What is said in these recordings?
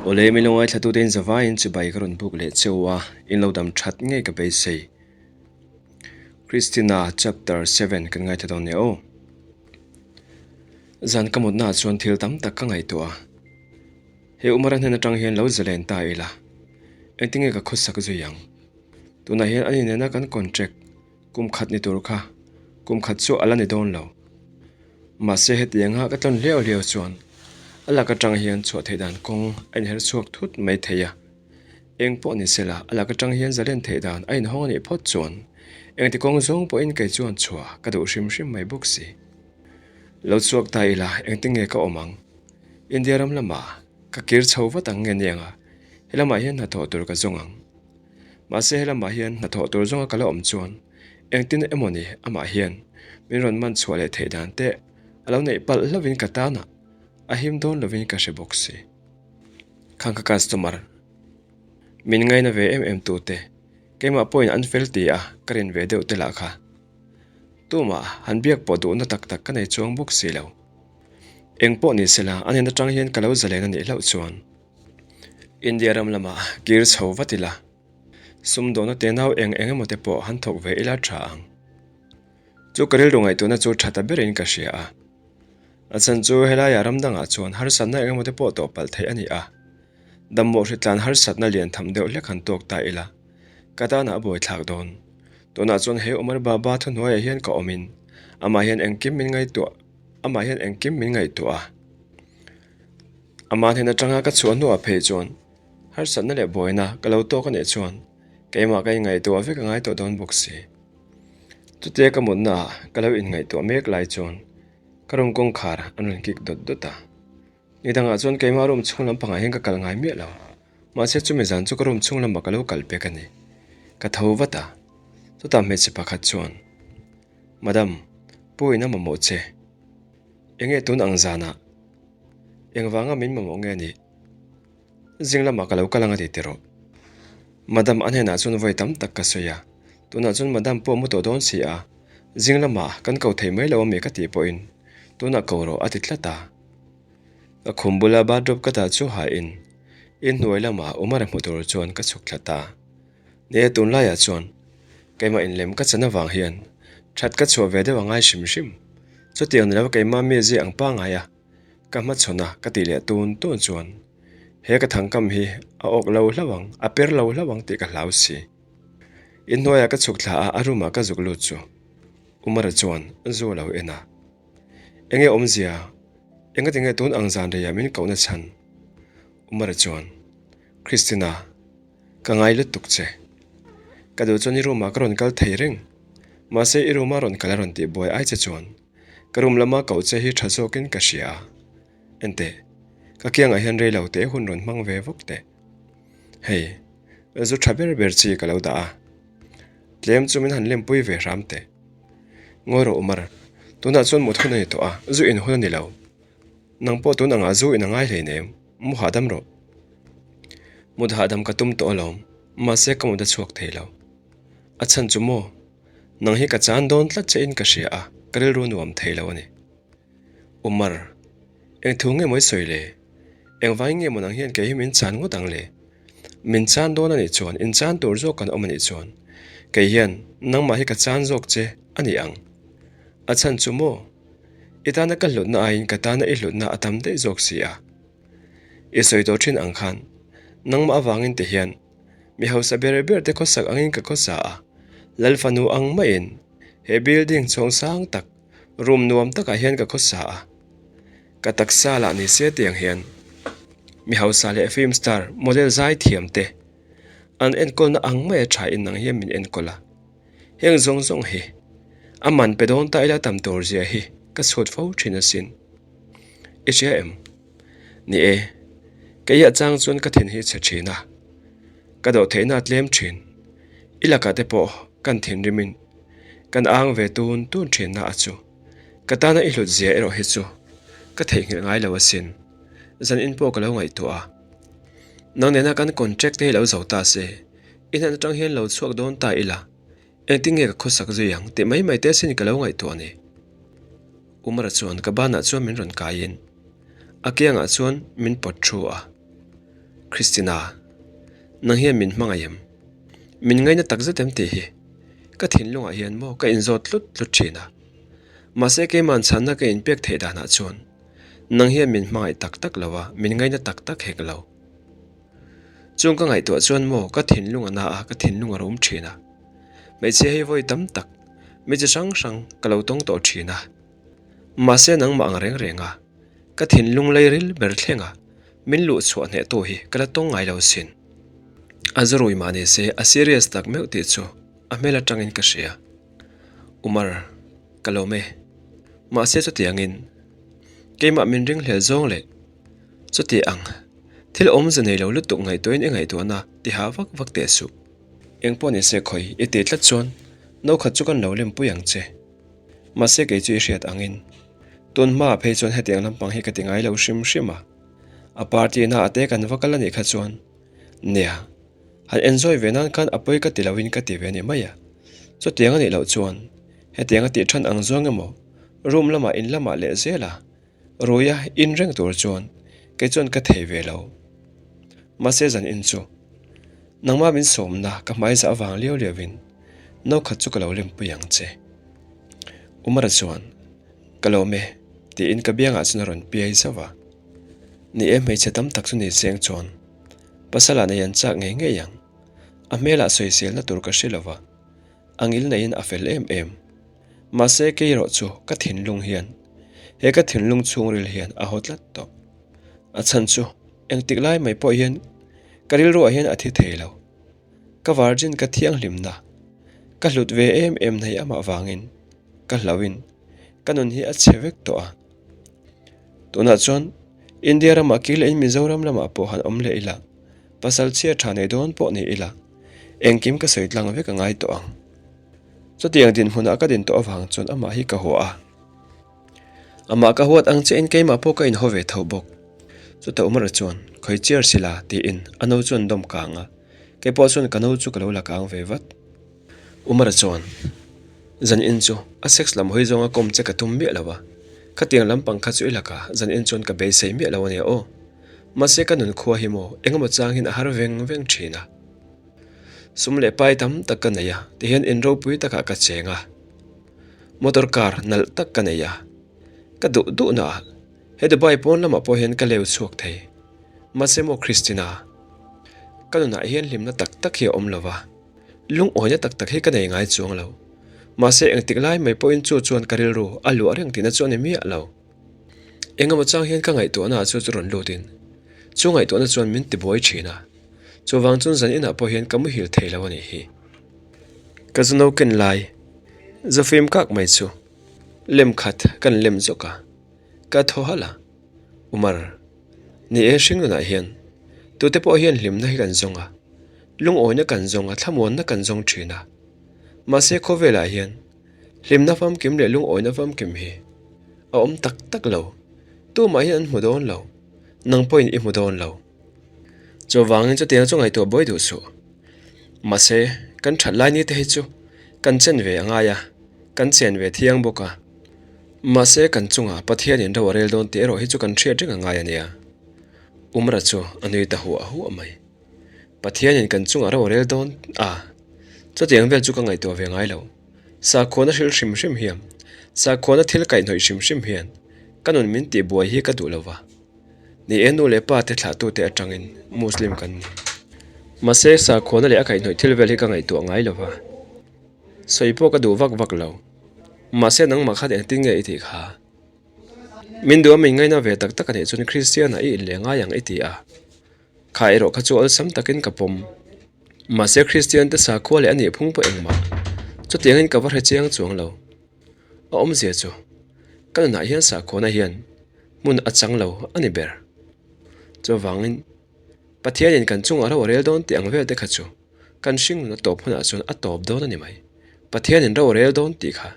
Awle min lo ngaithlatute in zavaiin chibai ka rawn buk leh cheu a, in lo dam that ngei ka beisei. Christina chapter 7 kan ngaithla dawn nia aw. Zan ka mutnaah chuan thil tam tak ka ngaihtuah a, he Umara hnen atang hian lo zalen ta ila, engtinge ka khawsak zui ang? Tunah hian ani nena kan contract Kum khat ni tur kha kum khat chu a la ni dawn lo. Mahse hetianga ka tlawn hliau hliau chuan a lak atang hian chhuah theih dan kawng a inher chhuak thut mai thei a. Eng pawh ni sela a lak atang hian zalen theih dan a inhawng a nih phawt chuan engti kawng zawng pawhin kei chuan chhuah ka duh hrim hrim mai bawk si. Lo chhuak ta ila engtinge ka awm ang? India ram lamah ka kir chho vat ang nge nianga helamah hian hnathawh tur ka zawng ang. Mahse helamah hian hnathawh tur zawnga ka la awm chuan engtin emaw ni amah hian min rawn man chhuah leh theih dan te a lo neih palh hlauhin ka tanah a him dawn lovin ka hre bawk si. Khang ka customer min ngaina ve em em tute keimah pawhin an fel ti a ka rin ve deuh te lah kha tumah han biak pawh duhna tak tak ka nei chuang bawk si lo. Eng pawh ni sela a nen atang hian ka lo zalen a nih hlauh chuan India ram lamah kir chho vat ila, sumdawna tenau eng eng emaw te pawh han thawk ve ila tha ang. Chu ka rilru ngaihtuahna chu tha ta berin ka hria a. A chhan chu helaiah ram dangah chuan harsatna eng emaw te pawh tawh palh theih a ni a. Dammawh hritlan harsatna lian tham deuh hlek han tawk ta ila, ka tanah a buaithlak dawn. Tunah chuan he Umar Baba thuhnuaiah hian ka awmin amah hian engkim min ngaihtuah amah hian engkim min ngaihtuah a. Amah hnen atanga ka chhuah hnuah phei chuan harsatna leh buaina ka lo tawk a nih chuan keimah ka inngaihtuah vek a ngai tawh dawn bawk si. Chutia ka mutnaah ka lo inngaihtuah mek lai chuan ka room kawngkhar an rawn kik dawt dawt a. Ni dangah chuan keimah room chhung lampangah hian ka kal ngai miah lo. Mahse chumi zan chu ka room chhung lamah ka lo kal pek a ni. Ka tho vat a, chutah hmeichhe pakhat chuan, Madam, Pu in a mamawh che. Enge tun ang zanah? Engvanga min mamawh nge ni? Zing lamah ka lo kal ang a ti tiraw? Madam a hnenah chuan vawi tam tak ka sawi a, tunah chuan Madam pawh mu tawh dawn si a, zing lamah kan ko thei mai lo ami ka tih pawhin tunah ko rawh a ti tlat a. Ka khum bula bathrobe ka dah chu hain inhnuai lamah Umar hmu tur chuan ka chhuk thla ta. Ni e, tunlaiah chuan keimah inlem ka chan avang hian that ka chhuah ve deuh a ngai hrim hrim. Chutiang ni lo keimah mi zia ang pangngai a, ka hmachhawn a ka tih leh tun tun chuan he ka thangkam hi a awk lo hlauh ang, a per lo hlauh ang tih ka hlau si. Inhnuaiah ka chhuk thla a, a room ah ka zuk lut chu Umara chuan zu a lo en a. Enge awmzia, engatinge tun ang zan reiah min kohna chhan? Umara chuan Christina, Ka ngai lutuk che. Ka duh chuan i room ah ka rawn kal thei reng. Mahse i room a rawn kal a rawn tih buai ai che chuan ka room lama koh che hi tha zawkin ka hria a. Enteh, ka kiangah hian rei lo teh hun rawn hmang ve vawk teh. Hei, zu tha ber ber chi ka lo dah a. Tlem chu min han lempui ve hram teh. Ngawi rawh Umar, tunah chuan mut hun a ni tawh a, zu in hun a ni lo. Nang pawh tun angah zu in a ngai hleinem, mu hahdam rawh. Mut hahdam ka tum tawh alawm, mahse ka mut a chhuak thei lo. A chhan chu maw? Nang hi ka chan dawn tlat che in ka hria a, ka rilru nuam thei lo a ni. Umar, eng thu nge maw i sawi le? Engvangin nge maw nang hian kei hi min chan ngawt ang le? Min chan dawn a nih chuan, in chan tur zawk kan awm a nih chuan, kei hian nangmah hi ka chan zawk che a ni ang. A chhan chu maw? I tana ka hlutna aiin ka tana i hlutna a tam daih zawk si a. I sawi tawh thin ang khan, nangmah avangin ti hian mi hausa ber ber te khawsak angin ka khawsa a, Lal fanu ang maiin he building chhawng sang tak, room nuam takah hian ka khawsa a. Ka taksa lah ni se tiang hian mi hausa leh film star, model zai thiam te an enkawlna ang maia tha in nang hian min enkawl a. Heng zawng zawng hi a man pe dawn ta ila tam tur zia hi ka chhut fo thin asin. I hria em? Ni e, kei a chang chuan ka thin hi chhe thin a, ka dawh theihna a tlem thin. I lakah te pawh kan thinrimin kan ang ve tun tun thin na a chu. Ka tana i hlut zia erawh hi chu ka theihnghilh ngai lo asin. Zan in pawh ka lo ngaihtuah a. Nang nena kan contract te hi lo zo ta se, i hnen atang hian lo chhuak dawn ta ila. Engtin nge ka khawsak zui ang tih mai mai te sin ka lo ngaihtuah a ni. Umara chuan ka banah chuan min rawn kaiin. A kiangah chuan min pawt thu a. Christina, nang hian min hmangaih em? Min ngaina tak zet em tih hi ka thinlungah hian maw ka inzawt tlut tlut thin a. Mahse keima'n chhanna ka inpek theih danah chuan nang hian min hmangaih tak tak lo a, min ngaina tak tak hek lo. Chung ka ngaihtuah chuan maw ka thinlung a na a, ka thinlung a rum thin a. Hmeichhia hi vawi tam tak mi chi hrang hrang ka lo tawng tawh thin a. Mahse nangmah ang reng reng a, ka thinlung lei ril ber thleng a, min luh chhuah hneh tu hi ka la tawng ngai lo sin. A zurui mah ni se a serious tak meuh tih chu a hmel atangin ka hria. Umar, ka lawm e. Mahse chutiangin keimah min ringhlel zawng leh chuti ang thil awmze nei lo lutuk ngaihtuahin i ngaihtuahna ti hah vak vak teh suh. Engpawh ni se khawi i tih tlat chuan no khat chu kan lo lempui ang che. Mahse kei chu i hriat angin tun hmaah phei chuan hetiang lampang hi ka ti ngai lo hrim hrim a. A party na a te kan va kal a nih kha chuan nia han enjoy ve nan khan a pawi ka ti loin ka ti ve a ni mai a. Chutiang a nih loh chuan hetiang a tih than ang zawng emaw room lamah in lamah leh zel a Ruia in reng tur chuan kei chuan ka thei ve lo. Mahse zan in chu nangmah min sawmna ka hmaiza avang liau liauin no khat chu ka lo lempui ang che. Umara chuan ka lawm e tiin ka biangah chuan a rawn piai zauh a. Ni e hmeichhe tam tak chu ni cheng chuan pasal ah nei an chak ngei ngei ang. A hmelah sawiselna tur ka hre lova, a ngil neiin a fel em em. Mahse kei erawh chu ka thinlung hian, he ka thinlung chhungril hian a haw tlat tawh. A chhan chu engtik lai mai pawh hian ka rilruah hian a thi thei lo. Ka virgin ka thianghlimna, ka hlut ve em em na hi amah vangin ka hlauhin ka nun hi a chhe vek tawh a. Tunah chuan India ramah kir lehin Mizoram lamah pawh han awm leh ila, pasal chhia tha nei dawn pawh ni ila, engkim ka sawi tlang vek a ngai tawh ang. Chutiang dinhmunah ka din tawh avang chuan amah hi ka hua a. Amah ka huat ang chiahin keimah pawh ka inhaw ve tho bawk. Chutah Umara chuan, Khawi chiar sila, tiin a no chuan dawm kang a. Kei pawh chuan ka no chu ka lo la kang ve vat. Umara chuan, Zan in chu a sex lam hawi zawnga kawm che ka tum miah lo a. Khatiang lampang kha chu i laka zan in chuan ka beisei miah lo a nia aw. Mahse ka nun khua hi maw engemaw chang hian a har veng veng thin a. Sum leh pai tam tak ka nei a, tihian in ropui takah ka cheng a. Motor car nalh tak ka nei a, ka duh duhna ah he Dubai pawn lamah pawh hian ka leu chhuak thei. Mahse maw Christina, ka nunah hian hlimna tak tak hi a awm lo va, lungawina tak tak hi ka nei ngai chuang lo. Mahse engtik lai mai pawhin chu chuan ka rilru a luah reng tihna chu a ni miah lo. Engemaw chang hian ka ngaihtuahna ah chu chu rawn lutin chu ngaihtuahna chuan min tibuai thin a. Chuvang chuan zan inah pawh hian ka muhil thei lo a nih hi. Ka zu no ken lai zafim kak mai chu lem khat kan lem zawk a, ka thaw halh a, Umar, ni e hring nunah hian tute pawh hian hlimna hi kan zawng a, lungawina kan zawng a, thlamuanna kan zawng thin a, mahse khawvelah hian hlimna famkim leh lungawina famkim hi a awm tak tak lo, tumah hian an hmu dawn lo, nang pawhin i hmu dawn lo. Chuvangin chutiang chu ngaihtuah buai duh suh. Mahse, kan that lai ni te hi chu kan chen ve a ngai a, kan chen ve thiang bawk a. Mahse, kan chungah Pathianin ro a rel dawn tih erawh hi chu kan hriat reng a ngai a nia. Umra chu a nui ta huah huah mai. Pathianin kan chungah ro a rel dawn a, chutiang vel chu ka ngaihtuah ve ngai lo. Sakhuana hrilh hrim hrim hian, sakhuana thil kaihhnawih hrim hrim hian ka nun min tihbuai hi ka duh lo va. Ni e, nu leh pa te thlahtute atangin Muslim kan ni. Mahse, sakhuana leh a kaihhnawih thil vel hi ka ngaihtuah ngai lo va, sawi pawh ka duh vak vak lo. Mahse, nangmah khan engtin nge i tih kha? Min duh a min ngaina ve tak tak a nih chuan Kristian-ah i inleh ngai ang i ti a. Kha erawh kha chu awlsam takin ka pawm. Mahse, Kristian te sakhua leh a nih phung pawh engmah chutiangin ka va hre chiang chuang lo. A awmzia chu ka nunah hian sakhuana hian hmun a chang lo a ni ber. Chuvangin Pathianin kan chungah ro a rel dawn tih ang vel te kha chu kan hringnun a tawp hunah chuan a tawp dawn a ni mai. Pathianin ro a rel dawn tih kha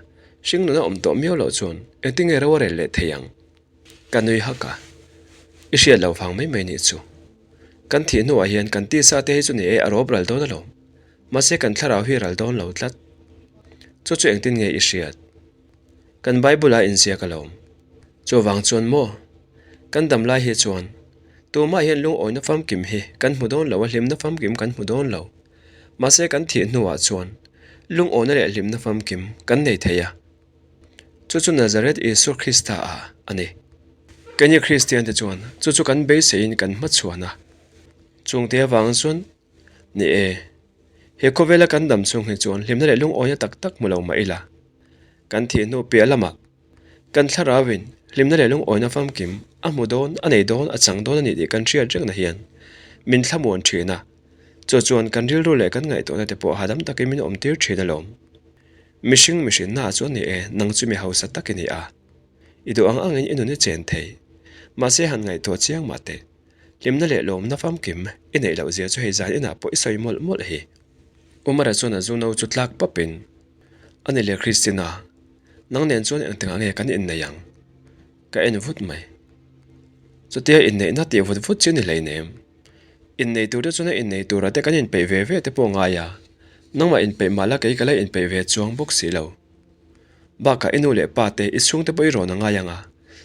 hringnun a awm tawh miau loh chuan engtinge ro a rel leh thei ang? Ka nui hak a, i hriat loh vang mai mai nih chu. Kan thih hnuah hian kan tisa te hi chu ni e a rawp ral dawn alawm. Mahse kan thlarau hi ral dawn lo tlat. Chu chu engtin nge i hriat? Kan Bible-a inziak alawm. Chuvang chuan maw? Kan dam lai hi chuan tumah hian lungawina famkim hi kan hmu dawn lo a, hlimna famkim kan hmu dawn lo. Mahse kan thih hnuah chuan lungawina leh hlimna famkim kan nei thei a. Chu chu Nazareth Isua Krista ah a ni. Keini Kristian te chuan chu chu kan beiseiin kan hmachhuan a. Chungte avang chuan ni e, he khawvela kan dam chhung hi chuan hlimna leh lungawina tak tak hmu lo mah ila, kan thih hnu piah lamah kan thlarauin hlimna leh lungawina famkim a hmu dawn, a nei dawn, a chang dawn a nih tih kan hriat rengna hian min thlamuan thin a. Chu chuan kan rilru leh kan ngaihtuahna te pawh hahdam takin min awmtir thin alawm. Mihring mihrinna ah chuan ni e, nang chu mi hausa tak i ni a. I duh ang angin i nun i chen thei. Mahse han ngaihtuah chiang mah teh. Hlimna leh lawmna famkim i neih loh zia chu hei zan inah pawh i sawi mawlh mawlh hi. Umara chuan a zu no chu tlak pawpin, A ni leh Christina, nang nen chuan engtikah nge kan inneih ang? Ka en vut mai. Chutia inneihna tih vut vut chu ni hleinem. Innei tur te chuan a innei tura te kan inpeih ve ve te pawh ngai a, nangmah inpeih mah la kei ka la inpeih ve chuang bawk si lo. Bakah i nu leh pa te i chhungte pawh i rawn a ngai ang a,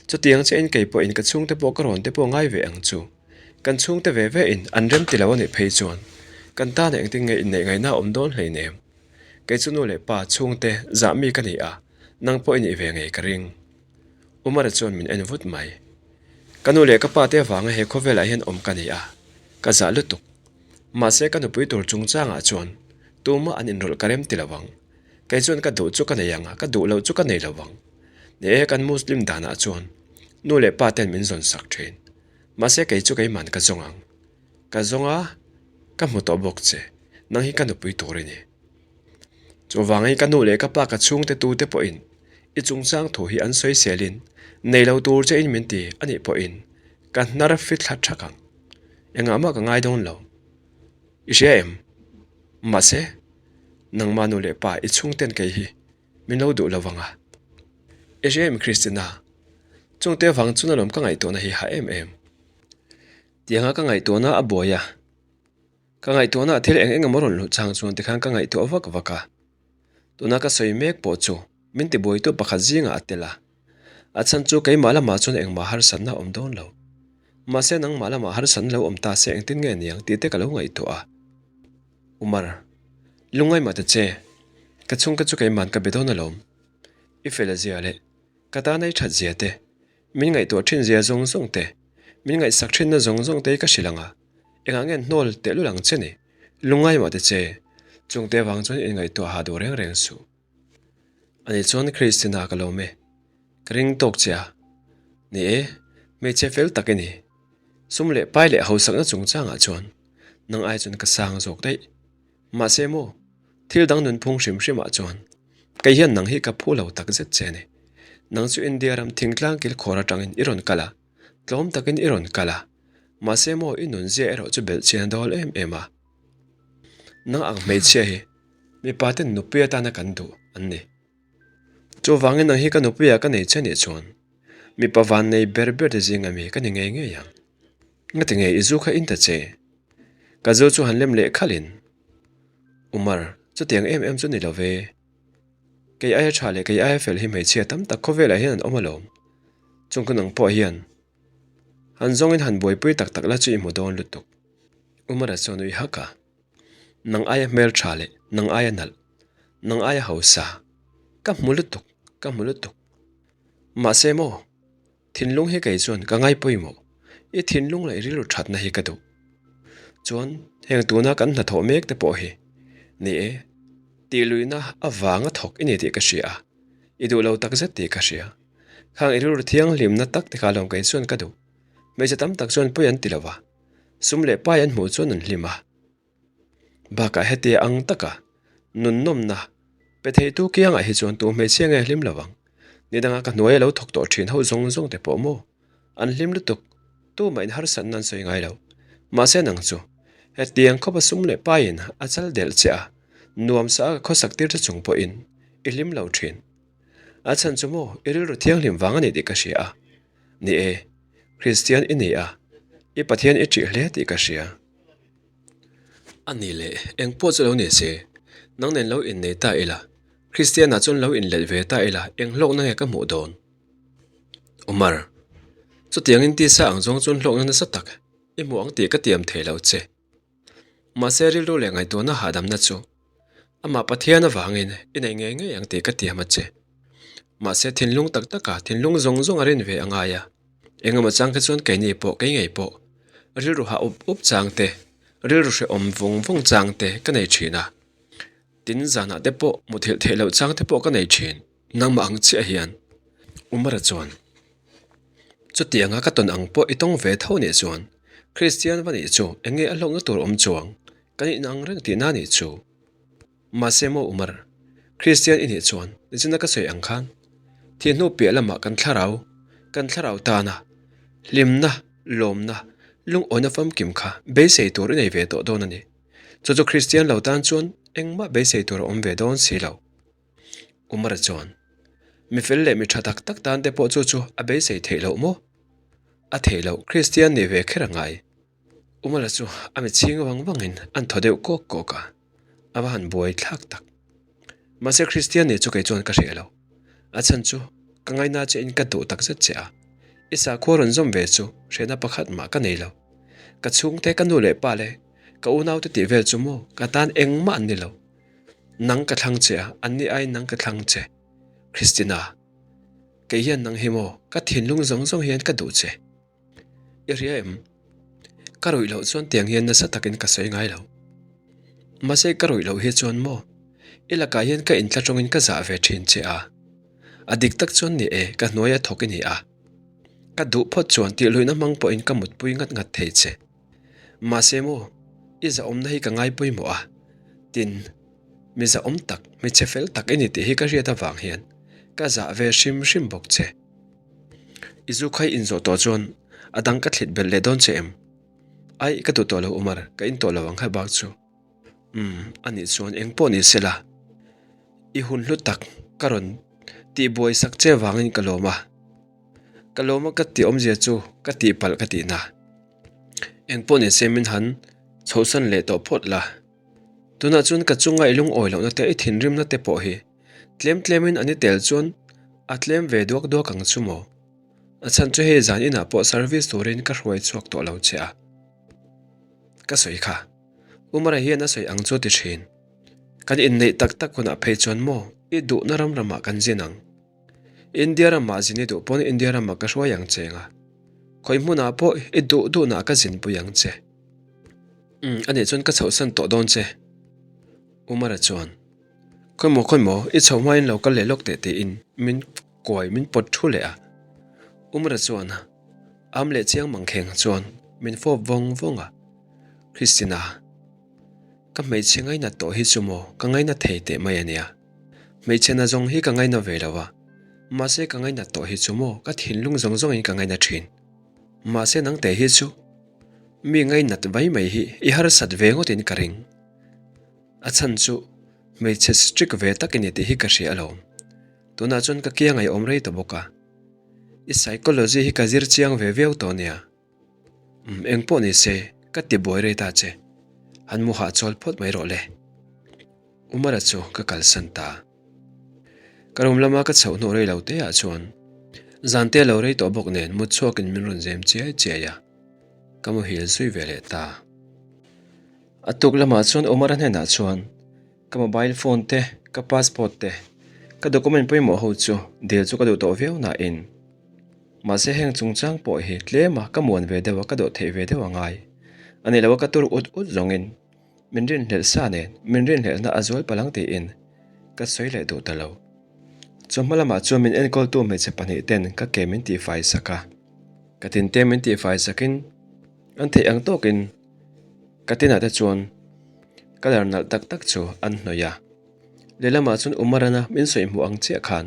chutiang chiahin kei pawhin ka chhungte pawh ka rawn te pawh ngai ve ang chu. Kan chhungte ve ve in an rem ti lo a nih phei chuan kan tana engtin nge inneih ngaihna a awm dawn hleinem. Kei chu nu leh pa chhungte zah mi ka ni a, nang pawh i nih ve ngei ka ring. Umara chuan min en vut mai. Ka nu leh ka pa te avanga he khawvelah hian awm ka ni a, ka zah lutuk. Mahse ka nupui tur chungchangah chuan tumah an inrawlh ka rem ti lo ang. Kei chuan ka duh chu ka nei ang a, ka duh loh chu ka nei lo ang. Ni e, kan Muslim danah chuan nu leh pa ten min zawn sak thin. Mahse kei chu keiman ka zawng ang. Ka zawng a, ka hmu tawh bawk che. Nang hi ka nupui tur i ni. Chuvangin ka nu leh ka pa ka chhungte tute pawhin i chungchang thu hi an sawi selin nei lo tur che in min ti a nih pawhin ka hnar fit thla thak ang. Engah mah ka ngai dawn lo. I hria em? Mahse, nangmah nu leh pa i chhungten kei hi min lo duh lo vang a. I hria em Christina? Chungte vang chuan alawm ka ngaihtuahna hi ha em em. Tianga ka ngaihtuahna a buai a. Ka ngaihtuahna ah thil eng eng emaw rawn luh chang chuan tikhan ka ngaihtuah vak vak a. Tuna ka sawi mek pawh chu min tibuaitu pakhat zingah a tel a. A chhan chu keimah lamah chuan engmah harsatna a awm dawn lo. Mahse nangmah lamah harsatna lo awm ta se engtin nge niang tih te ka lo ngaihtuah a. Umar, lungngaimah ta che, ka chhungte chu keima'n ka be dawn alawm. I fel a zia leh ka tana i that zia te, min ngaihtuah thin zia zawng zawng te, min ngaihsak thinna zawng zawng te hi ka hrilh ang a. Engah nge hnawl tehlul ang che ni? Lungngaimah te che, chungte avang chuan inngaihtuah ha duh reng reng suh. Ani chuan Christina ka lawm e, ka ring tawk che a. Ni e, hmeichhe fel tak i ni. Sum leh pai leh hausakna chungchangah chuan nang ai chuan ka sang zawk daih. Mahse maw, thil dang nunphung hrim hrimah chuan kei hian nang hi ka phu lo takzet che a ni. Nang chu India ram thingtlang kilkhawr atangin i rawn kal a. Tlawm takin i rawn kal a, mahse maw i nunzia erawh chu belh chian a dawl em em a. Nang ang hmeichhia hi mipa ten nupui atana kan duh an ni. Chuvangin nang hi ka nupuiah ka nei che nih chuan mipa van nei ber ber te zinga mi ka ni ngei ngei ang. Ngati nge i zu kha in ta che? Ka zu chu han lem leh khalhin, Umar, chutiang em em chu ni lo ve. Kei aia tha leh kei aia fel hi hmeichhia tam tak khawvelah hian an awm alawm. Chung ka nang pawh hian han zawngin han buaipui tak tak la chu i hmu dawn lutuk. Umara chuan ui hak a, Nang aia hmel tha leh nang aia nalh, nang aia hausa, ka hmu lutuk, ka hmu lutuk. Mahse maw, thinlung hi kei chuan ka ngai pawimawh, i thinlung leh i rilru thatna hi ka duh. Chuan heng tuna kan hnathawh mek te pawh hi ni e, tihluihna avanga thawk i ni tih ka hria a, i duh lo takzet tih ka hria. Khang i rilru thianghlimna tak te kha lawm kei chuan ka duh. Hmeichhe tam tak chuan pawi an ti lo va, sum leh pai an hmuh chuan an hlim a. Bakah hetia ang taka nunnawmna pe theitu kiangah hi chuan tu hmeichhia nge hlim lo ang? Ni danga ka hnuai a lo thawk tawh thin ho zawng zawng te pawh maw? An hlim lutuk, tumah in harsatna an sawi ngai lo. Mahse nang chu, hetiang khawpa sum leh paiin a chal delh che a, nuamsa a ka khawsak tir che chung pawhin i hlim lo thin. A chhan chu maw i rilru thianghlim vang a ni tih ka hria a. Ni e, Kristian i ni a, i Pathian i ṭih hle tih ka hria. A ni leh, eng pawh chu lo ni se, nang nen lo innei ta ila, Kristianah chuan lo inlet ve ta ila eng hlawkna nge ka hmuh dawn? Umar. Chutiangin tisa ang zawng chuan hlawkna nasa tak i hmu ang tih ka tiam thei lo che. Mahse rilru leh ngaihtuahna hahdamna chu amah Pathian avangin i nei ngei ngei ang tih ka tiam a che. Mahse thinlung tak taka thinlung zawng zawng a rin ve a ngai a, engemaw chang kha chuan keini pawh kei ngei pawh rilru hah up up chang te, rilru hrehawm vawng vawng chang te ka nei thin a. Tin zanah te pawh muthilh theih loh chang te pawh ka nei thin. Nangmah ang chiah hian Umara chuan, Chutianga ka tawn ang pawh i tawng ve tho nih chuan Kristian va nih chu eng nge a hlawkna tur awm chuang kan inang reng tihna nih chu. Mahse maw Umar, Kristian i nih chuan nichina ka sawi ang khan thih hnu piah lamah kan thlarau, kan thlarau tana hlimna, lawmna, lungawina famkim kha beisei tur i nei ve tawh dawn a ni. Chu chu Kristian lo tan chuan engmah beisei tur a awm ve dawn si lo. Umar chuan, Mi fel leh mi tha tak tak tan te pawh chu chu a beisei theih loh maw? A theih loh, Kristian nih ve kher a ngai. Umar chu a mi chhing vang vangin an thaw deuh kawk kawk a, a va han buai thlak tak. Mahse Kristian nih chu kei chuan ka hreh lo. A chhan chu ka ngaina che in ka duh tak zet che a, i sakhua rawn zawm ve chu hrehna pakhat mah ka nei lo. Ka chhungte, ka nu leh pa leh ka unaute tih vel chu maw ka tan engmah an ni lo. Nang ka thlang che a, anni aiin nang ka thlang che. Christina, kei hian nang hi maw, ka thinlung zawng zawng hian ka duh che. I hria em? Ka ruih loh chuan tiang hian nasa takin ka sawi ngai lo. Mahse ka ruih loh hi chuan maw, i lakah hian ka intla tawngin ka zah ve thin che a. A dik tak chuan ni e, ka hnuaia thawk i ni a. Ka duh phawt chuan tihluihna hmang pawhin ka mutpui ngat ngat thei che. Mahse maw, i zahawmna hi ka ngai pawimawh a, tin, mi zahawm tak, hmeichhe fel tak i ni tih hi ka hriat avang hian ka zah ve hrim hrim bawk che. I zu khai inzawh tawh chuan a dang ka thlit belh leh dawn che em? Aih, ka duh tawh lo Umar, ka in tawh lo ang kha bak chu. Umm, anih chuan eng pawh ni sela, i hun hlu tak ka rawn tihbuai sak che vangin ka lawm a, ka lawm a ka tih awmzia chu ka tihpalh ka tihna. Eng pawh ni se min han chhohsan leh tawh phawt la. Tunah chuan ka chunga i lungawi lohna te i thinrimna te pawh hi tlem tlemin an i tel chuan a tlem ve duak duak ang chu maw? A chhan chu hei zan inah pawh service turin ka hruai chhuak tawh lo che a. Ka sawi kha. Umara hian a sawi ang chu ti thin. Kan inneih tak tak hunah phei chuan maw i duhna ram ramah kan zin ang. India ramah zin i duh pawn India ramah ka hruai ang che nga. Khawi hmunah pawh i duh duhnah ka zinpui ang che. Umm, anih chuan ka chhohsan tawh dawn che. Umara chuan, Khawimaw, khawimaw, i chhoh hmain lo kal leh lawk teh tiin min kuai min pawt thu leh a. Umara chuan am leh chiang mangkheng chuan min fawp vawng vawng a. Christina, ka hmeichhe ngainat tawh hi chu maw ka ngaina thei teh mai a nia. Hmeichhe na zawng hi ka ngaina ve lo a, mahse ka ngainat tawh hi chu maw ka thinlung zawng zawngin ka ngaina thin. Mahse nangte hi chu mi ngainat vai mai hi i harsat ve ngawtin ka ring. A chhan chu hmeichhe strict ve tak i ni tih hi ka hria alawm. Tunah chuan ka kia ngaihawm rei ta bawk a, i psychology hi ka zir chiang ve viau tawh nia. Umm eng pawh ni se, ka ti buai rei ta che. Han mu hahchawl phawt mai rawh le. Umara chu ka kalsan ta. Ka room lama ka chhoh hnu rei lo te ah chuan zan te lo rei tawh bawk nen mut chhuakin min rawn zem chiai chiai a, ka muhil zui ve leh ta. A tuk lamah chuan Umara hnenah chuan ka mobile phone te, ka passport te, ka document pawimawh ho chu dil chu ka duh tawh viau nain Mahse heng chungchang pawh hi tlema ka muan ve deuh a, ka dawh theih ve deuh a ngai. A nih loh a ka tur ut ut zawngin min rinhlelh sa nen min rinhlelhna a zual palang tiin ka sawi leh duh ta lo. Chawhma lamah chuan min enkawltu hmeichhe pahnih ten ka ke min tihfai sak a, ka tinte min tihfai sakin an theih ang tawkin ka tinah te chuan colour nalh tak tak chu an hnawih a. Lehlamah chuan Umarana min sawi hmuh ang chiah khan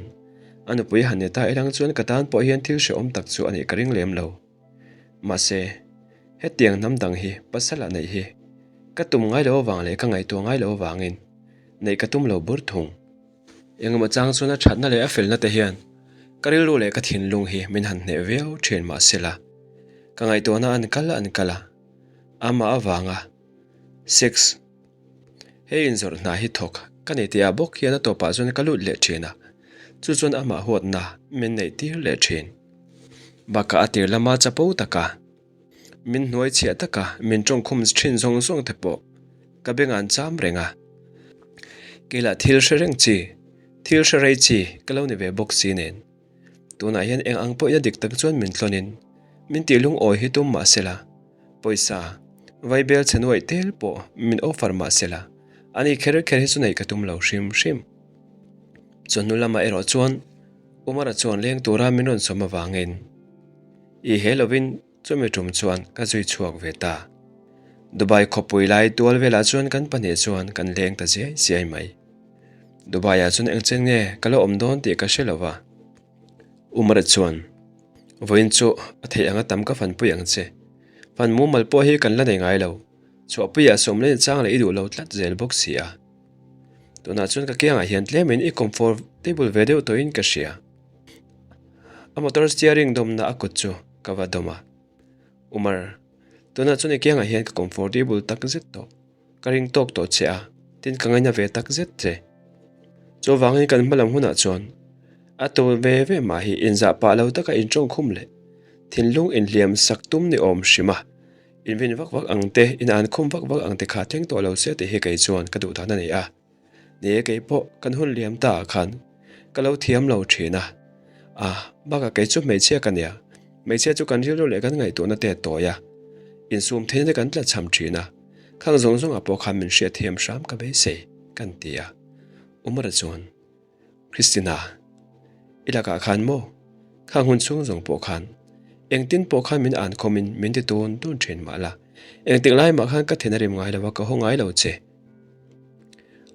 a nupui han ni ta ilang chuan ka tan pawh hian thil hrehawm tak chu a nih ka ring lem lo. Mahse, hetiang hnam dang hi pasal ah neih hi ka tum ngai lo avang leh ka ngaihtuah ngai lo avangin neih ka tum lo bur thung. Engemaw chang chuan a thatna leh a felna te hian ka rilru leh ka thinlung hi min han hneh viau thin mahsela ka ngaihtuahna an kal an kal a, amah avanga sex Hei inzawrh hna hi thawk ka nei tih ah bawk hian a tawpah chuan ka lut leh thin a, chu chuan amah huatna min neih tir leh thin. Bakah a tir lama chapo taka, min hnuai chhiah taka min tawngkhum thin zawng zawng te pawh ka bengah an cham reng a. Kei lah thil hre reng chi, thil hre rei chi ka lo ni ve bawk si nen. Tunah hian eng ang pawhin a dik tak chuan min tlawnin min tih lungawi hi tum mah sela, pawisa, vaibel chhe nuaih tel pawh min offer mah sela, ani kher kher hi chu neih ka tum lo hrim hrim. Chawhnu lamah erawh chuan Umara chuan leng tura min rawn sawm avangin i he lovin chumi tum chuan ka zui chhuak ve ta. Dubai khawpui lai tual velah chuan kan pahnih chuan kan leng ta ziai ziai mai. Dubai-ah chuan engchen nge ka la awm dawn tih ka hre lo va. Umara chuan, Vawiin chu a theih anga tam ka fanpui ang che. Fan mumal pawh hi kan la nei ngai lo. Chhuahpuiah sawmlei chang leh i duh lo tlat zel bawk si a. Tunah chuan ka kiangah hian tlemin i comfortable ve deuh tawhin ka hria. A motor steering dawmna a kut chu ka va dawm a. Umar, tunah chuan i kiangah hian ka comfortable tak zet tawh. Ka ring tawk tawh che a, tin ka ngaina ve tak zet che. Chuvangin kan hma lam hunah chuan a tur ve ve mah hi inzah pah lo taka intawngkhum leh thinlung inhliam sak tum ni awm hrim a. Invin vak vak ang te, in an khum vak vak ang te kha thleng tawh lo se tih hi kei chuan ka duh dan a ni a. Ni e kei pawh kan hun liam ta ah khan ka lo thiam lo thin a. A, bakah kei chu hmeichhia ka nia, hmeichhia chu kan rilru leh kan ngaihtuahna te a tawi a, insum theihna te kan tlachham thin a, khang zawng zawngah pawh khan min hriatthiam hram ka beisei kan ti a. Umara chuan. Christina, i lakah khan maw? Khang hun chhung zawng pawh khan engtin pawh khan min an khawmin min ti tun tun thin mah la, engtik lai mah khan ka then a rim ngai lo a, ka haw ngai lo che.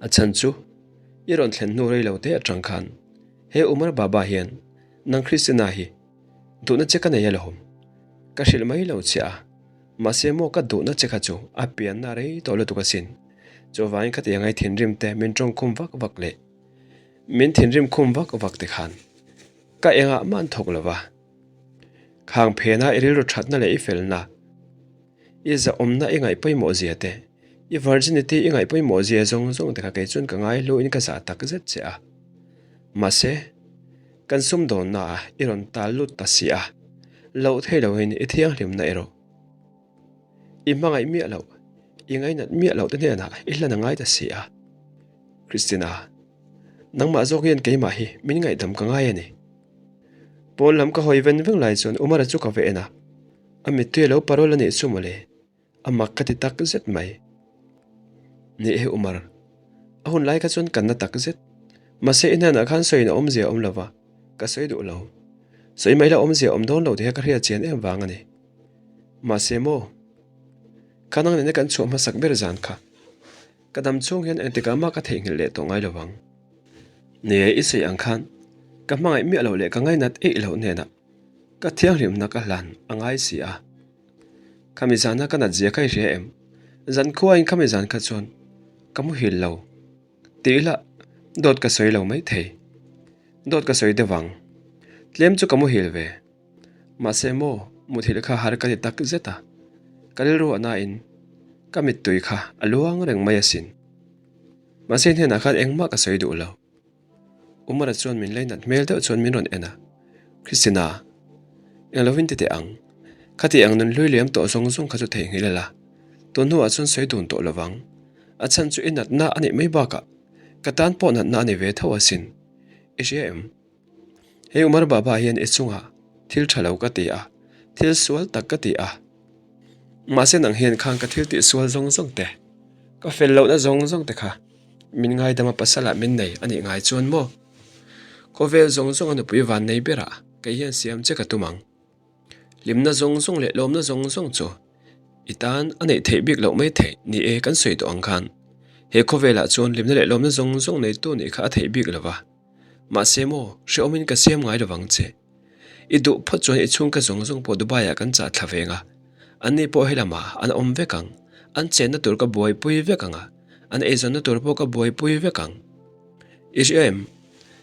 A chhan chu i rawn thlen hnu rei lo te atang khan he Umar Baba hian nang Christina hi duhna che ka nei alawm. Ka hrilh mai lo che a, mahse maw ka duhna che kha chu a pianna rei tawh lutuk asin. Chuvangin khatiang ai thinrim te min tawngkhum vak vak leh Min thinrim khum vak vak te khan ka engah mah an thawk lo va. Khang phena i rilru thatna leh i felna, i zahawmna i ngaih pawimawh zia te, i virginity i ngaih pawimawh zia zawng zawng te kha kei chuan ka ngai hluin ka zah tak zet che a. Mahse, kan sumdawnna ah i rawn tal lut ta si a, loh thei loin i thianghlimna erawh i hmangaih miah loh, i ngainat miah loh te hnenah i hlan a ngai ta si a. Christina, nangmah zawk hian keimah hi min ngaihdam ka ngai a ni. Pawn lam ka hawi ven veng lai chuan Umara chu ka va en a, a mittui a lo parol a nih chu mawle, a mak ka ti tak zet mai. Ni e Umar, a hun lai kha chuan kan na tak zet, mahse i hnenah khan sawiin a awmzia a awm lo va, ka sawi duh lo. Sawi mai la awmzia a awm dawn lo tih kha ka hriat chian em vang a ni. Mahse maw, kha nang nena kan chhuah hmasak ber zan kha. Ka dam chhung hian engtikah mah ka theihnghilh leh tawh ngai lo vang. Ni e, i sawi ang khan ka hmangaih miah loh leh ka ngainat eih loh hnenah ka thianghlimna ka hlan a ngai si a. Khami zana ka nat zia kha i hria em? Zan khuain khami zan kha chuan ka muhil lo tih ila dawt ka sawi lo maithei. Dawt ka sawi deuh ang. Tlem chu ka muhil ve. Mahse maw, muthilh kha har ka ti tak zet a, ka rilru a nain ka mittui kha a luang reng mai asin. Mahse hnenah khan engmah ka sawi duh lo. Umara chuan min leinat hmel deuh chuan min rawn en a, Christina, eng lovin ti teh ang, khati ang nun hlui liam tawh zawng zawng kha chu theihnghilh ila, tun hnuah chuan sawi dun tawh lovang, a chhan chu i natna a nih mai bakah ka tan pawh natna a ni ve tho asin, i hria em? Hei Umar Baba hian i chungah thil tha lo ka ti a, thil sual tak ka ti a. Mahse nang hian khang ka thil tih sual zawng zawng te, ka fel lohna zawng zawng te kha min ngaidam a pasalah min nei a nih ngai chuan maw? Khawvel zawng zawng a nupui van nei berah kei hian siam che ka tum ang. Hlimna zawng zawng leh lawmna zawng zawng chu i tan a neih theih bik loh mai theih ni e kan sawi tawh ang khan. He khawvelah chuan hlimna leh lawmna zawng zawng neitu nih kha a theih bik lo va. Mahse maw, hrehawmin ka siam ngai lovang che. I duh phawt chuan i chhungka zawng zawng pawh Dubai-ah kan chah thla veng a. Anni pawh helamah an awm vek ang. An chenna tur ka buaipui vek ang a, an eizawnna tur pawh ka buaipui vek ang. I hria em?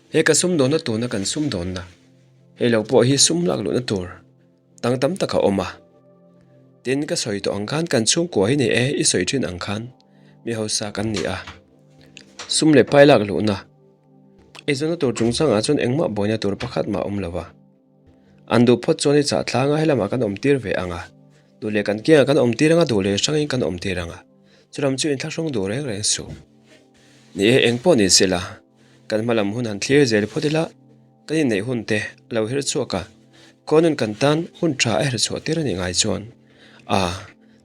He ka sumdawnna tuna kan sumdawnna, hei lo pawh hi sum lak luhna tur tang tam tak a awm a. Tin, ka sawi tawh ang khan kan chhungkua hi ni e, i sawi thin ang khan mi hausa kan ni a. Sum leh pai lak luhna. Eizawnna tur chungchangah chuan engmah buaina tur pakhat mah a awm lo va. An duh phawt chuan i chah tlang a, helamah kan awm tir ve ang a. Duh leh kan kiangah kan awm tir ang a, duh leh hrangin kan awm tir ang a. Chulam chu inthlahrung duh reng reng suh. Ni e, eng pawh ni sela, kan hma lam hun han thlir zel phawt ila, kan inneih hun te a lo her chhuak a, kawnun kan tan hun tha a her chhuah tir a nih ngai chuan, a,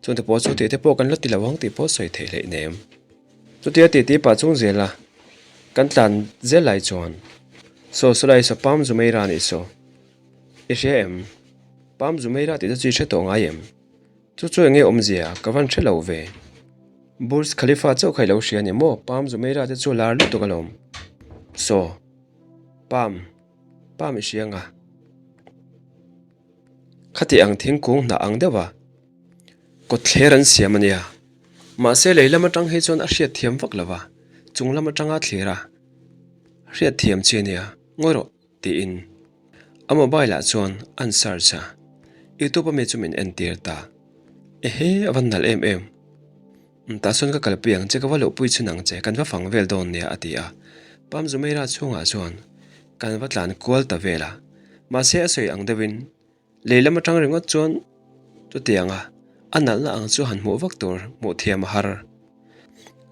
chungte pawh chu tih te pawh kan la ti lo ang tih pawh sawi theih hleih nem. Chutia titi pah chung zela kan tlan zel lai chuan Saw saw lai saw Palm Jumeirah nih saw i hria em? Palm Jumeirah tih te chu i hre tawh ngai em? Chu chu enge awmzia ka van hre lo ve. Burj Khalifa chauh kha i lo hria ni maw? Palm Jumeirah te chu lar lutuk alawm. Saw Palm Palm i hria nga. Khati ang thingkung hnah ang deuh a kawtthler an siam a nia. Mahse lei lam atang hi chuan a hriat thiam vak lo va, chung lam atanga thlir a hriat thiam chi a nia, ngawi rawh tiin a mobile ah chuan an search a, youtube ami chu min entir ta. Ehe a va nalh em em. Tah chuan ka kalpui ang che, ka va luhpui chhun ang che, kan va fang vel dawn nia a ti a. Palm Jumeirah chhungah chuan kan va tlan kual ta vel a, mahse a sawi ang deuhin lei lam atang ringawt chuan chutianga a nalhna ang chu han hmuh vak tur hmuh thiam a har.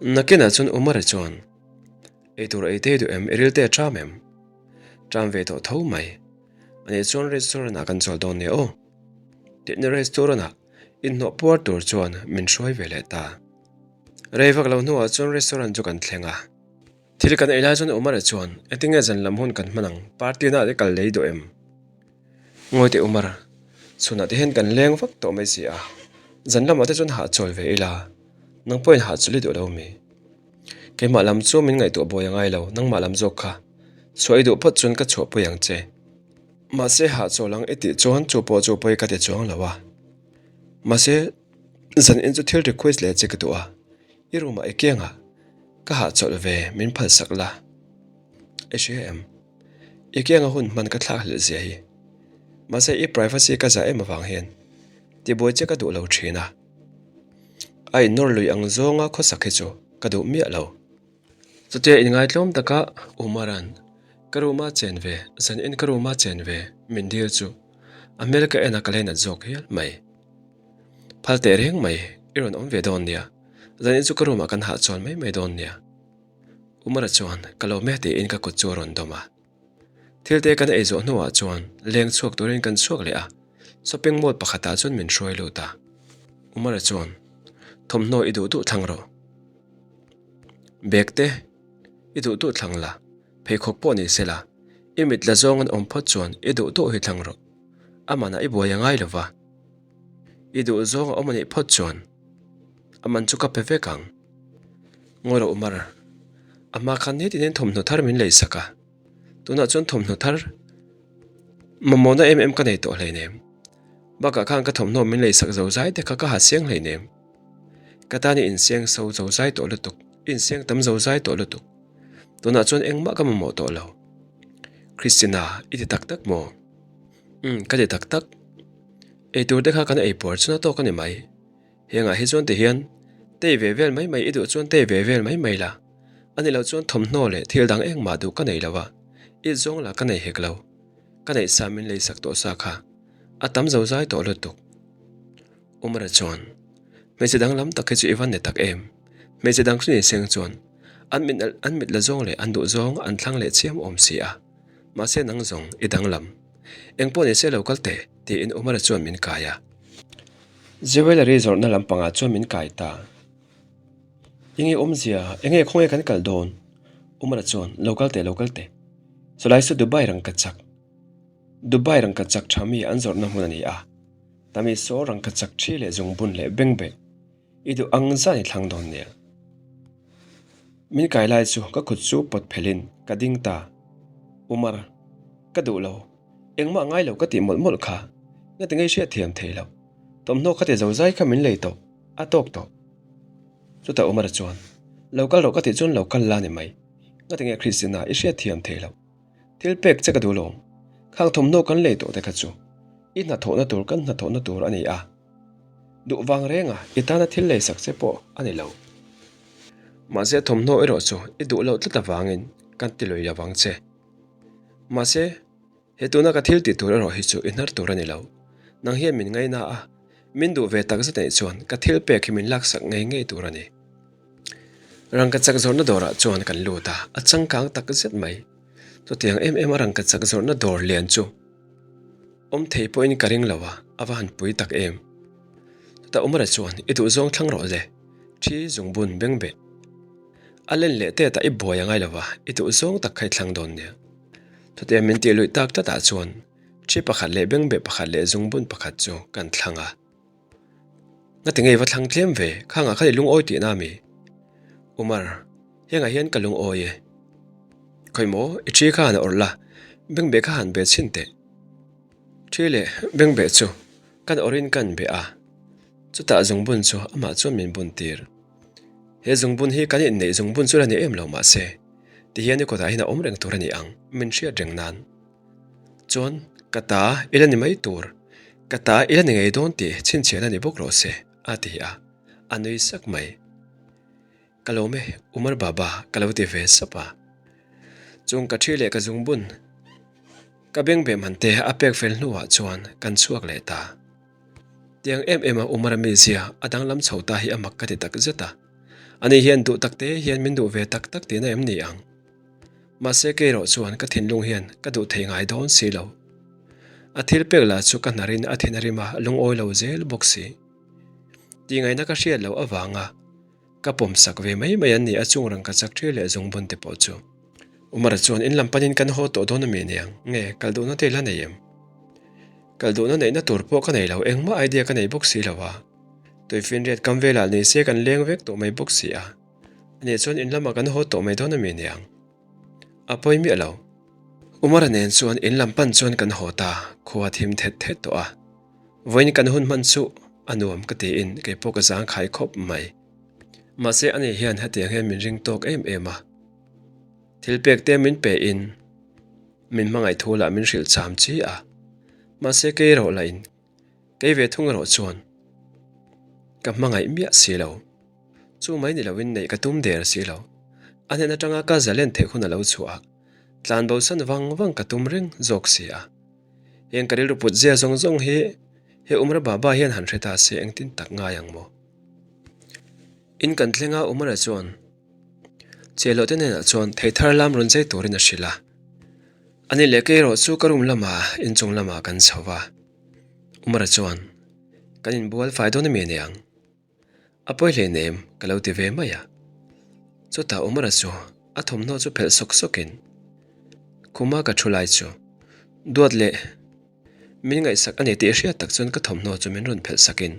Nakinah chuan Umar-a chuan, Eitur ei te duh em, i ril te a ṭam em? Ṭam ve tawh tho mai. Ani chuan restaurant ah kan chawl dawn nia aw. Tihna restaurant ah Inhnawh puar tur chuan min hruai ve leh ta. Rei vak lo hnuah chuan restaurant chu kan thleng a. Thil kan ei lai chuan Umar-a chuan, Engtinge zan lam hun kan hman ang, party na te kal lei duh em? Ngawi teh Umar, chhunah te hian kan leng vak tawh mai si a, zan lamah te chuan hahchawl ve ila, nang pawhin hahchawl i duh lo mi? Keimah lam chu min ngaihtuah buai a ngai lo, nangmah lam zawk kha. Chhuah i duh phawt chuan ka chhuahpui ang che. Mahse hahchawl ang i tih chuan chu pawh chu pawi ka ti chuang lo a. Mahse zan in chu thil request leh che ka duh a, i room ah i kiang ah ka hahchawlh ve min phal sak la. I hria em? I kianga hun hman ka thlak hlelh zia hi. Mahse i privacy ka zah em avang hian tibuai che ka duh lo thin a. A innawr lui ang zawnga khawsak hi chu ka duh miah lo. Chutia inngaitlawm taka Umaran ka room a chen ve, zan in ka room a chen ve min dil chu a hmel ka en a ka leinat zawk hial mai. Phal teh reng mai i rawn awm ve dawn nia, zan in chu ka room ah kan hahchawl mai mai dawn nia. Umara chuan ka lo meh tiin ka kut chu a rawn dawm a. Thil te kan ei zawh hnuah chuan leng chhuak turin kan chhuak leh a, shopping mall pakhatah chuan min hruai lut a. Umara chuan thawmhnaw i duh duh thlang rawh. Bag te i duh duh thlang la, pheikhawk pawh ni se la, i mit la zawng an awm phawt chuan i duh duh hi thlang rawh. A manah i buai a ngai lo va, i duh zawng a awm a nih phawt chuan a man chu ka pe vek ang. Ngawi rawh Umar, a hma khan nitin in thawmhnaw thar min lei sak a, tunah chuan thawmhnaw thar mamawhna em em ka nei tawh hleinem. Bakah khan ka thawmhnaw min lei sak zo zai te kha ka ha siang hleinem. Ka tan i insiang so zo zai tawh lutuk, i insiang tam zo zai tawh lutuk. Tunah chuan engmah ka mamawh tawh lo. Christina, i ti tak tak maw? Umm, ka ti tak tak. Eitur te kha kan ei puar chuna tawk a ni mai. Hengah hi chuan ti hian tei ve vel mai mai i duh chuan tei ve vel mai mai la. A ni loh chuan thawmhnaw leh thil dang engmah duh ka nei lo a, it zawng lah ka nei hek lo. Ka neih sa min leisak tawh sa kha a tam zo zai tawh lutuk. Umara chuan, Hmeichhe dang lam tak hi chu i van ni tak em? Hmeichhe dang chu ni seng chuan an mit an mit la zawng leh an duh zawng an thlang leh chiam awm si a, mahse nang zawng i danglam. Eng pawh ni se lo kal teh, tiin Umara chuan min kai a. Jewellery zawrhna lampangah chuan min kai ta. Enge awmzia, enge khawnge kan kal dawn? Umara chuan, Lo kal teh, lo kal teh. Chulai chu Dubai rangka chak, Dubai rangka chak tha mi an zawrhna hmun a ni a. Tami saw rangka chak thi leh zungbun leh bengbeh i duh ang zan i thlang dawn nia. Min kai lai chu ka kut chu pawt phelhin ka ding ta. Umar, ka duh lo. Engmah ngai lo ka tih mawlh mawlh kha. Ngati ngei hriat thiam thei lo. Thawmhnaw kha ti zo zai kha min lei tawh. A tawk tawh. Chutah Umar chuan, Lo kal rawh ka tih chuan lo kal la ni mai. Ngati nge Christina i hriat thiam thei lo. Thil pek che ka duh lo. Khang thawmhnaw kan lei tawh te kha chu i hnathawhna tur kan hnathawhna tur a ni a. Duh vang renga i tana thil lei sak che pawh a ni lo. Mahse thawmhnaw erawh chu i duh loh tlat avangin kan ti lui lo vang che. Mahse. He tuna ka thil tih tur erawh hi chu i hnar tur a ni lo. Nang hian min ngaina a, min duh ve tak zet anih chuan ka thil pek hi min laksak ngei ngei tur a ni. Rangkachak zawrhna dawrah chuan kan lut a, a changkang tak zet mai. Chutiang em em a rangkachak zawrhna dawr lian chu awm thei pawhin ka ring lo a, a va han pui tak em. Chutah Umara chuan, I duhzawng thlang rawh le, thi zungbun beng beh. A len leh tet ah i buai a ngai lo va, i duhzawng tak kha i thlang dawn nia. Chutia min tih luih tak tlatah chuan thi pakhat leh bengbeh pakhat leh zungbun pakhat chu kan thlang a. Ngati ngei va thlang tlem ve, khangah khan i lungawi tihna a mi? Umar, hengah hian ka lungawi e. Khawi maw, i thi kha han awrh la, bengbeh kha han be chhin teh. Thi leh bengbeh chu kan awrhin kan beh a, chutah zungbun chu amah chuan min bun tir. He zungbun hi kan inneih zungbun chu la ni em lo mahse, tihian i kawtah hian a awm reng tur a ni ang, min hriat reng nan. Chuan, ka ta i la ni mai tur, ka ta i la ni ngei dawn tih chhinchhiahna ni bawk rawh se, a ti a, a nui sak mai. Ka lawm e, Umar Baba, ka lo ti ve sap a. Chung ka thi leh ka zungbun, ka beng beh man te a pek fel hnuah chuan kan chhuak leh ta. Tiang em em a Umar mizia a danglam chho ta hi a mak ka ti tak zet a. Ani hian duh tak te hian min duh ve tak tak tihna em ni ang? Mahse kei erawh chuan ka thinlung hian ka duh thei ngai dawn si lo. A thil pek lah chu ka hnarin a thin a rim a lungawi lo zel bawk si. Tihngaihna ka hriat loh avanga Ka pawm sak ve mai mai an ni a chung rang ka chak ṭhi leh zungbun te pawh chu. Umara chuan in lam panin kan haw tawh dawn a mi aniang, nge kal duhna te la nei em? Kal duhna neihna tur pawh ka nei lo, engmah idea ka nei bawk si lo a. Tuifinriat kam velah ni se kan leng vek tawh mai bawk si a. Ani chuan in lamah kan haw tawh mai dawn a mi aniang. A pawi miah lo. Umara nen chuan in lam pan chuan kan haw ta, khua thim thet thet tawh a. Vawiin kan hun hman chu a nuam ka tiin kei pawh ka zang khai khawp mai. Mahse ani hian hetiang hian min ring tawk em em a. Thil pek te min pe in min hmangaih thu lah min hrilh cham chi a. Mahse kei erawh lah in kei ve thung erawh chuan ka hmangaih miah si lo. Chu mai ni loin neih ka tum der si lo. A hnen atanga ka zalen theih hun a lo chhuah a, tlan bosan vang vang ka tum reng zawk si a. Heng ka rilru put zia zawng zawng hi he Umra Baba hian han hre ta se engtin tak ngai ang maw? In kan thleng a Umra chuan Chehloh te hnenah chuan thei thar lam rawn zai turin a hrilh a. Ani leh kei erawh chu ka room lamah inchung lamah kan chho va. Umra chuan kan inbual fai dawn a mi aniang. A pawi hleinem ka lo ti ve mai a. Chutah Umara chu a thawmhnaw chu phelh sawk sawkin khuma ka thu lai chu duat leh min ngaihsak a ni tih hriat tak chuan ka thawmhnaw chu min rawn phelh sakin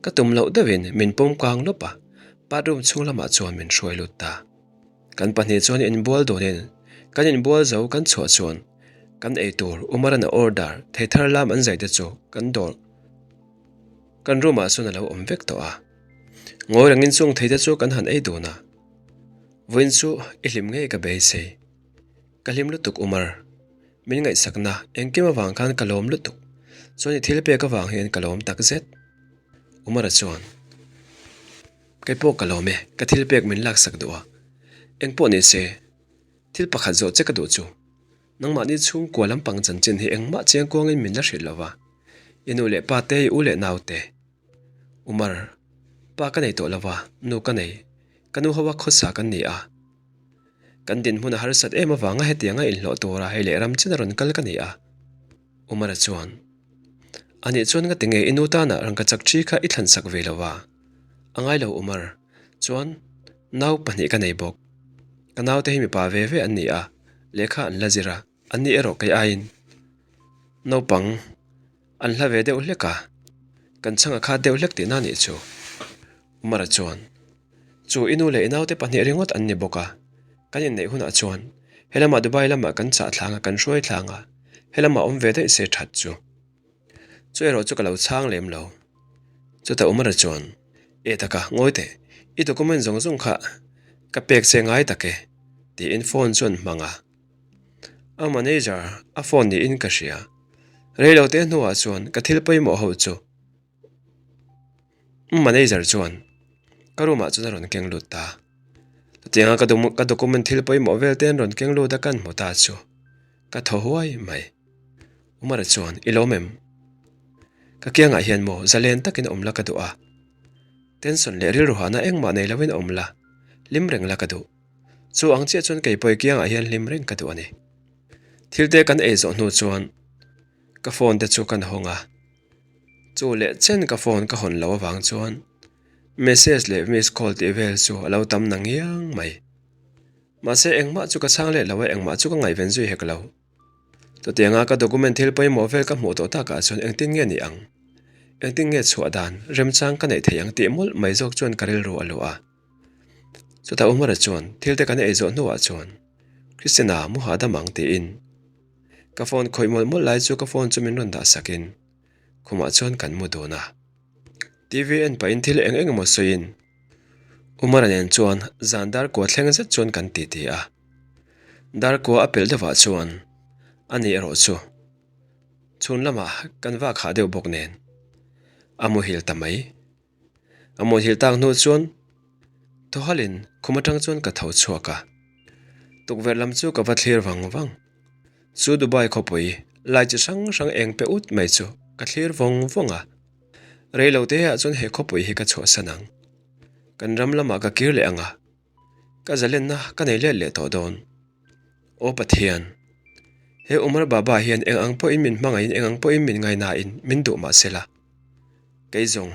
ka tum loh deuhin min pawm kang lawp a, bathroom chhung lamah chuan min hruai lut ta. Kan pahnih chuan inbual dawnin kan inbual zo kan chhuah chuan kan eitur Umaran a order thei thar lam an zai te chu kan dawr Kan room ah chuan a lo awm vek tawh a, ngawi rangin chung thei te chu kan han ei dun a, vawiin chu i hlim ngei ka beisei, ka hlim lutuk Umar, min ngaihsakna engkim avang khan ka lawm lutuk, chuan i thil pek avang hian ka lawm tak zet. Umar a chuan, Kei pawh ka lawm e, ka thil pek min laksak duh a, engpawh ni se, thil pakhat zawh che ka duh chu. Nangmahni chhungkua lampang chanchin hi engmah chiangkuangin min la hrilh lo va, i nu leh pa te, i u leh nau te. Umar, Pa ka nei tawh lo va, nu ka nei, ka nu ho a khawsa kan ni a. Kan dinhmun a harsat em avanga hetianga inhlawh tura hei leh ram chin a rawn kal ka ni a. Umar-a chuan, Anih chuan nga tinge i nu tana rangkachak thi kha i thlansak ve lo va? A ngai lo Umar, chuan nau pahnih ka nei bawk. Ka naute hi mipa ve ve an ni a, lehkha an la zir a, an ni erawh kei aiin naupang an hla ve deuh hlek a, kan chhang a khat deuh hlek tihna a nih chu. Umar-a chuan, Chu i nu leh i naute pahnih ringawt an ni bawk a, kan inneih hunah chuan helamah Dubai lamah kan chah thlang a, kan hruai thlang a, helamah awm ve daih se that chu. Chu erawh chu ka lo chhang lem lo. Chutah Umara chuan, E taka, ngawi teh, i document zawng zawng kha ka pek che ngai tak e, tiin phone chuan hmang a. A manager a phone niin ka hria. Rei lo te hnuah chuan ka thil pawimawh ho chu manager chuan ka room ah chuan a rawn keng lut ta. Chutianga ka document thil pawimawh vel te an rawn keng lut a kan hmu ta chu ka thaw huai mai. Umara chuan, I lawm em? Ka kiangah hian maw zalen takin awm la ka duh a. Tension leh rilru hahna engmah nei loin awm la, hlim reng la ka duh. Chu ang chiah chuan kei pawh i kiangah hian hlim reng ka duh a ni. Thil te kan ei zawh hnu chuan ka phone te chu kan hawng a. Chu leh chen ka phone ka hawn loh avang chuan message leh miss call tih vel chu a lo tam na ngiang mai. Mahse engmah chu ka chhang leh lo a, engmah chu ka ngaihven zui hek lo. Chutianga ka document thil pawimawh vel ka hmuh tawh takah chuan engtin nge ni ang? Engtin nge chhuah dan remchang ka neih theih ang tih mawlh mai zawk chuan ka rilru a luh a. Chutah Umara chuan thil te kan ei zawh hnuah chuan Christina mu hahdam ang tiin ka phone khawih mawlh mawlh lai chu ka phone chu min rawn dah sakin khumah chuan kan mu dun a. TV en pahin thil eng eng emaw sawiin Umara nen chuan zan dar kua thleng zet chuan kan titi a. Darkua a pelh deuhah chuan a ni erawh chu chhun lamah kan vak hah deuh bawk nen a muhil ta mai. A muhil tak hnu chuan thaw halin khum atang chuan ka tho chhuak a, tukverh lam chu ka va thlir vang vang. Chu Dubai khawpui lai chi hrang hrang eng pe ut mai chu ka thlir vawng vawng a, reilote ah chuan he khawpui hi ka chhuahsan ang. Kan ram lamah ka kir leh ang a. Ka zalenna ka nei let leh tawh dawn. Aw Pathian, he Umar Baba hian eng ang pawhin min hmangaihin eng ang pawhin min ngainain min duh mah sela, kei zawng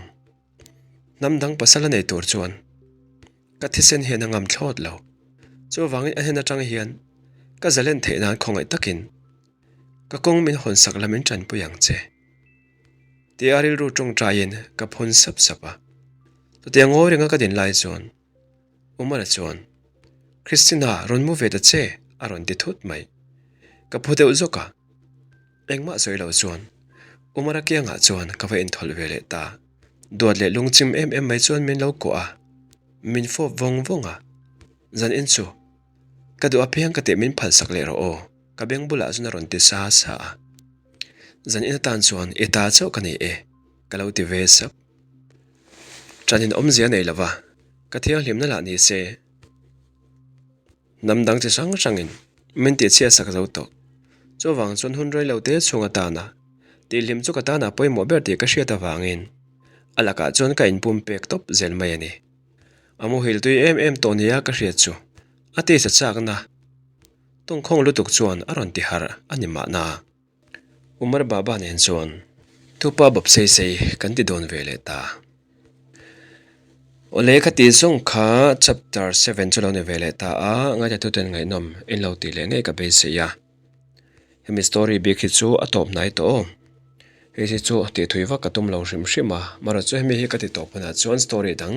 hnam dang pasal a nei tur chuan ka thisen hian a ngam thlawt lo. Chuvangin a hnen atang hian ka zalen theih nan khawngaih takin ka kawng min hawnsak la min tanpui ang che. Tia rilru tawngtaiin ka phun sap sap a. Chutiang ngawi renga ka din lai chuan Umara chuan, Christina, rawn mu ve ta che, a rawn ti thut mai. Ka phu deuh zawk a. Engmah sawi lo chuan Umara kiangah chuan ka va inthawlh ve leh ta. Duat leh lungchim em em mai chuan min lo kuah a, min fawp vawng vawng a. Zan in chu ka duh apiang ka tih min phalsak leh rawh aw, ka beng bulah chuan a rawn ti sa sa a. Zan in atan chuan i ta chauh ka nei e, ka lo ti ve sap. Ṭan in awmzia nei lova, ka thianghlimna lah ni se. Hnam dang chi hrang hrangin min tihchhiat sak zo tawh. Chuvang chuan hun rei lo te chhung atana tihhlim chu ka tana pawimawh ber tih ka hriat avangin a lakah chuan ka inpum pek tawp zel mai a ni. A muhil tui em em tawh nia ka hriat chu a tisa chakna tawngkhawng lutuk chuan a rawn ti harh a ni mahna. Umar Baba nen chuan thupa bawp sei sei kan ti dawn ve leh ta. Awle ka tih zawng kha chapter 7 chu lo ni ve leh ta a, ngaihtuah ngaihnawm in lo tih leh ngei ka beisei a. Hemi story bik hi chu a tawp hnai tawh aw. Hei hi chu tih thui vak ka tum lo hrim hrim a, marawh chu hemi hi ka ti tawp hunah chuan story dang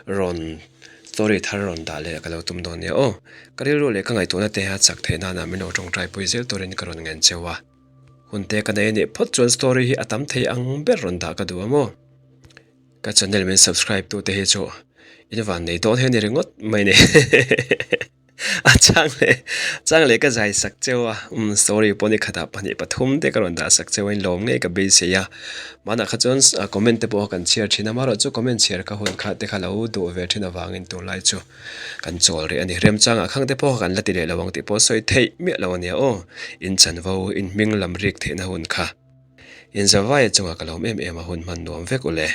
rawn story thar rawn dah leh ka lo tum dawn nia aw. Ka rilru leh ka ngaihtuahna te a chak theih nana min lo tawngtai pui zel turin ka rawn ngen cheu a. Hun te ka nei a nih phawt chuan story hi a tam thei ang ber rawn dah ka duh a maw. Ka channel min subscribe tu te hi chu in van nei dawn hian i ringawt mai ni. A chang leh chang leh ka zai sak cheu a umm story pawh ni khatah pahnih pathum te ka rawn dah sak cheu a in lawm ngei ka beisei a hmanah kha chuan comment te pawh kan chhiar thin a amaherawh chu comment chhiar ka hun kha te kha lo duh ve thin avangin tunlai chu kan chawl rih a ni remchangah khang te pawh kan la ti leh lo ang tih pawh sawi theih miah lo a nia aw in chanvo in hming lam rik theihna hun kha in zavaia chungah ka lawm em em a hun hman nuam vek ule.